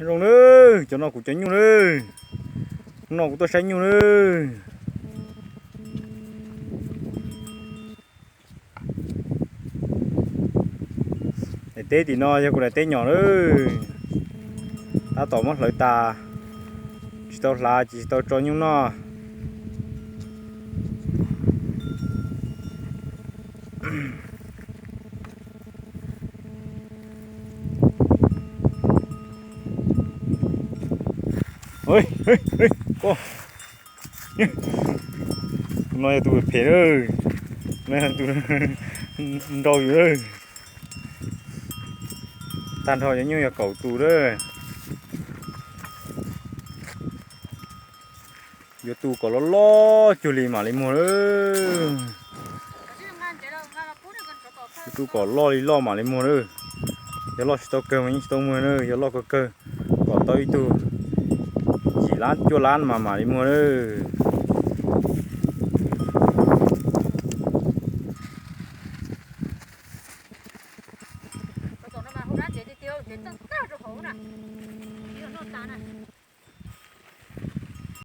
Zoo nawb, cov no kuv cov nyuj nawb. Hnub no kuv tuaj saib nyuj nawb. Daim teb tim no yog kuv daim teb nyom nawb. Tab tom muab hlawv tas, tsis tau hlav ces tsis tau tso nyuj noj. Tus no yog tus phem phem na, tus nrau yus na. Tag nrho cov nyuj yog kaum tus na. Yuav tu kom loj loj cuag li mam li muag na. Yuav tu kom loj li loj mam li muag na. Yog loj tsis tau kawg mas yeej tsis tau muag na, yog loj kawg kawg kom tau ib tug yim lab cuaj lab mas mam li muag na. Tus no mas hu dab tsev tiag tiag, tsev tag tag rau hauv na. Noj tas na.